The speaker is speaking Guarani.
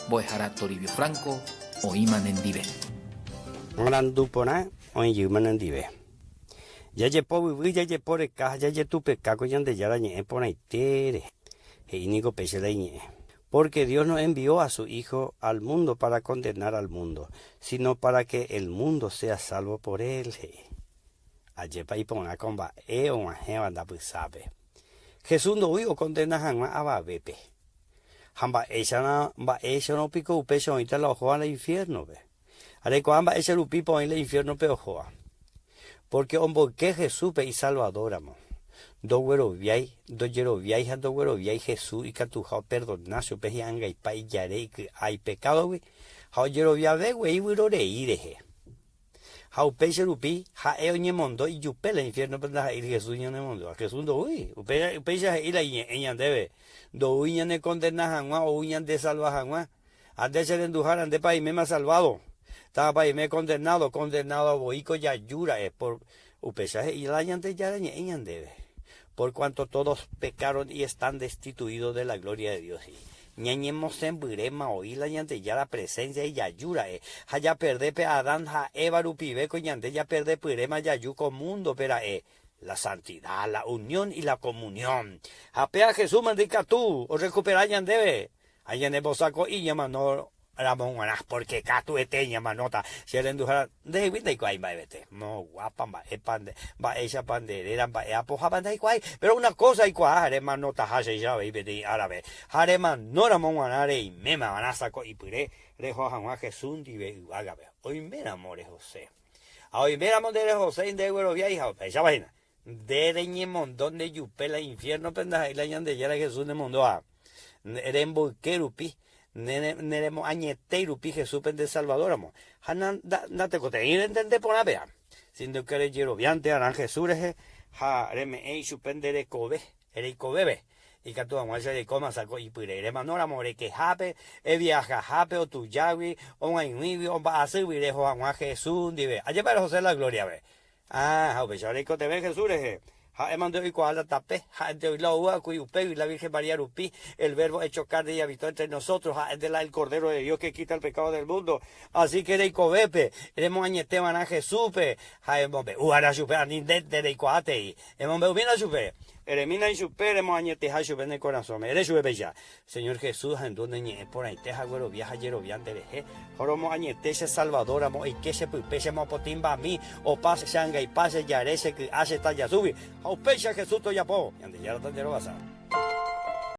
Mbo'ehára Toribio Franco oĩma nendive. Marandu porã oĩ jeýma nendive. Jajepovyvy, jajeporeka ha jajetupeka ko Ñandejára ñe'ẽ porãitére. He'i niko péicha la iñe'ẽ. Porque Dios no envió a su Hijo al mundo para condenar al mundo, sino para que el mundo sea salvo por él, he'i. Ajépa iporã ko mba'e og̃uahẽva ndapysápe. Jesús ndoúi okondena hag̃ua avavépe. Ha mba'éicha mba'éicharõ piko upéicha oĩta la ohóva la infiérnope? Ha reikuaa mba'éicha rupípa oĩ la infiérnope ohóva. Pórke omboyke Jesúspe Isalvador ramo. Ndogueroviái, ndojeroviái ha ndogueroviái Jesús ikatuha operdona chupe hi'angaipa ijare iky'a ipekádogui ha ojeroviave guei vyrorei rehe. Ha upéicha rupi ha'e oñemondo ijupe la infiérnope ndaha'éiri Jesús ñanemondóva. Jesús ndoúi. Upéicha he'i la iñe'ẽ ñandéve. Ndoúi ñanekondena hag̃ua, ou ñandesalva hag̃ua. Ha nde che renduhára, ndépa aiméma salvado? Távapa aime condenado? Condenado voi ko jaju ra'e, por upéicha he'i la Ñandejára ñe'ẽ ñandéve. Por cuanto todos pecaron y están destituidos de la gloria de Dios, he'i. Ñañemosẽmbyréma oĩ la Ñandejára presencia ijaju ra'e, ha japerde pe Adán ha Eva rupive ko ñande japerde pyréma jaju ko mundo-pe ra'e, la santidad, la unión y la comunión. Ha péa Jesús mante ikatu orrecupera ñandéve. Ha ñanembosako'i ñamano ramo g̃uarã, pórke katuete ñamanóta. Che renduhára, ndehegui ndaikuaái mba'evete. Moguápa, mba'épa nde, mba'éichapa nde réra, mba'e apohápa ndaikuaái. Péro una kósa aikuaa, remanotaha chéicha avei peteĩ árape. Ha remano ramo g̃uarã reiméma va'erã sako'ipyre reho hag̃ua Jesús ndive yvágape. Oiméramo rehose. Ha oiméramo nde rehoséi nde gueroviái ha upéichapa hína. Nde reñemondo nde jupe la infiérnope ndaha'éi la Ñandejára Jesús nemondoha. Remboyke rupi, neremoañetéi rupi Jesúspe nde Salvador ramo. Ha natekotevẽi rentende porã péva, sino que rejeroviánte arã Jesús rehe ha reme'ẽ ichupe nde rekove, reikovépe, ikatu hag̃uáicha reikóma sako'ipyre. Remanóramo rekehápe, eviajahápe, otujágui, og̃uaig̃uígui, omba'asýgui reho hag̃ua Jesús ndive. Ajépa rehose la glóriape. Ah, ha upéicha reikotevẽ Jesús rehe. Ha'éma nde oikuaa la tape, ha'énte oĩ la oúva'ekue upégui la Virgen María rupi, el Verbo hecho carne y habitó entre nosotros, ha'énte la el Cordero de Dios que quita el pecado del mundo. Así que reikovépe, remoañeteva'erã Jesúspe, ha emombe'u'arã chupe ani ndénte reikuaátei. Emombe'umína chupe. Eremína ichupe remoañeteha chupe ne korasõme. Ere chupe péicha, Señor Jesús, ahendu ne ñe'ẽ porãite ha aguerovia ha ajerovia nde rehe. Ha romoañete che Salvador ramo eike che pype che mopotĩmbami, opa che angaipa, che jare, che ky'a, che tajasúgui. Ha upéicha Jesús tojapo. Ñandejára tanderovasa.